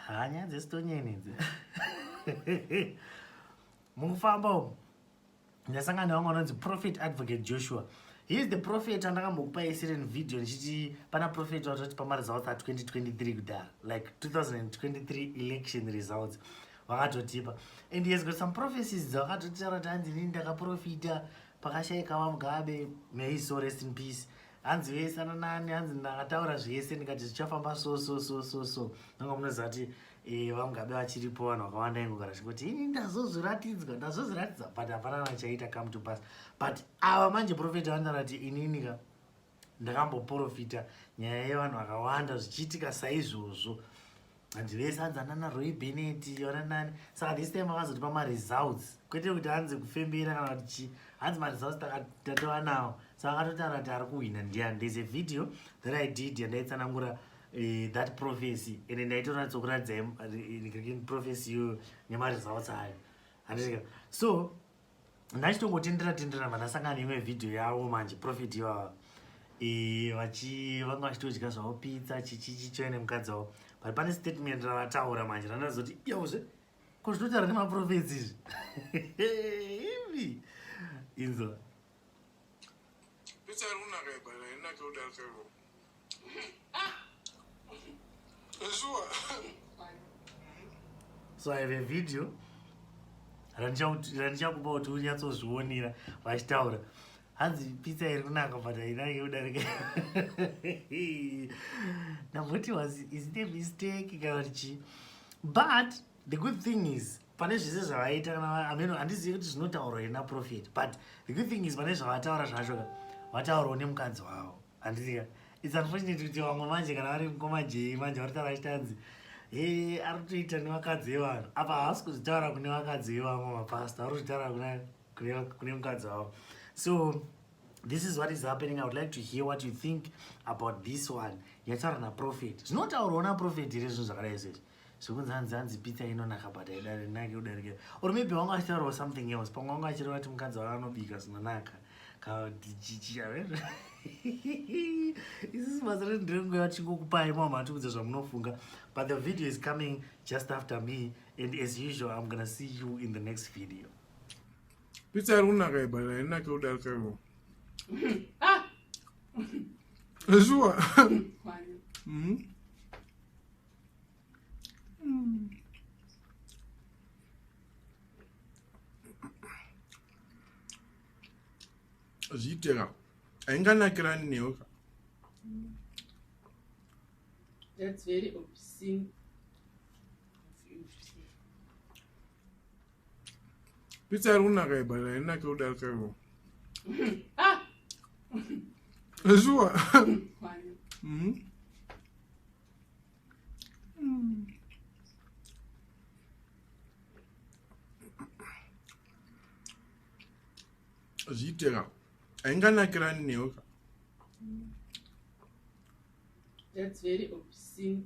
Ha, nyaya dzesitonyeni idzi. Mukufamba umu ndasangana nevamwe vanonzi Prophet Advocate Joshua. He is the prophet andakambokupa certain video ndichiti pana prophet vatoti pamaresults a 2023 kudhara, like 2023 election results vakatotipa, and he has got some prophecies dzavakatotaura kuti hanzi inini ndakaprofita pakashaika VaMugabe, may he so rest in peace, hanzi vese ananani, hanzi ndakataura zvese ndikati zvichafamba so so so so so. Nanga munoziva kuti VaMugabe vachiripo, vanhu vakawanda ingogara chingoti ini ndazozviratidzwa, ndazozviratidza, but hapana nachaita come to pass. But ava manje profeta vanotaura kuti inini ka ndakamboprofita nyaya yevanhu vakawanda zvichiitika saizvozvo, hanzi vese, hanzi anana Roy Bennett, vananani. Saka this time vakazotipa maresults, kwete kuti hanzi kufembera kana kuti chii, hanzi maresults tatova nawo. Saka akatotaura kuti ari kuhwina ndiani. There's a video that I did yandaitsanangura that prophecy, and ndaitonatsokuratidzai prophecy iyoyo nemaresults ayo, handitika? So ndachitongotendera tendera, vandasangana neimwe vhidhiyo yavo manje, prophet ivava vanga vachitodya zvavo pizza chichichicho nemukadzi wavo, but pane statement ravataura manje randazoti iyozve ko zvinotaura nemaprofets izvi ivi inzwa. Pizza iri kunaka but hainaki kudarika ivo. Sure. So I have a video randichakupa kuti unyatsozvionera vachitaura, hanzi pizza iri kunaka but hainaki kudarika. Ndamboti was is it a mistake kana kuti chii? But the good thing is pane zvese zvavaita kana ameno handizivi kuti zvinotaurwa here naprophet, but the good thing is pane zvavataura zvacho ka vataurawo nemukadzi wavo, handitika? It's unfortunate kuti vamwe manje kana vari mukoma J manje vari taura achitanzi he ari kutoita nevakadzi vevanhu. Apa haasi kuzvitaura kune vakadzi vevamwe mapasta, ari kuzvitaura kune mukadzi wavo. So this is what is happening. I would like to hear what you think about this one yataura naprophet. Zvinotaurwawo naprophet here zvinhu zvakadai sezvi zvekunzi hanzi hanzi pizza inonaka but haidarinake kudarika? Or maybe vanga vachitaurawo something else, pamwe vanga vachireva kuti mukadzi wavo anobika zvinonaka kana kuti chichi. Isusu basa redu nderenguva tichingokupai mamhatikuudza zvamunofunga, but the video is coming just after me, and as usual I'm gonna see you in the next video. Pizza iri kunaka but hainaki kudarika ivo. Sure. Zviiteka hainganakirani newe ka. That's very obscene of you to say. Pizza iri kunaka but hainaki kudarika ivo. Sure. Zviiteka hainganakirani newe ka. That's very obscene.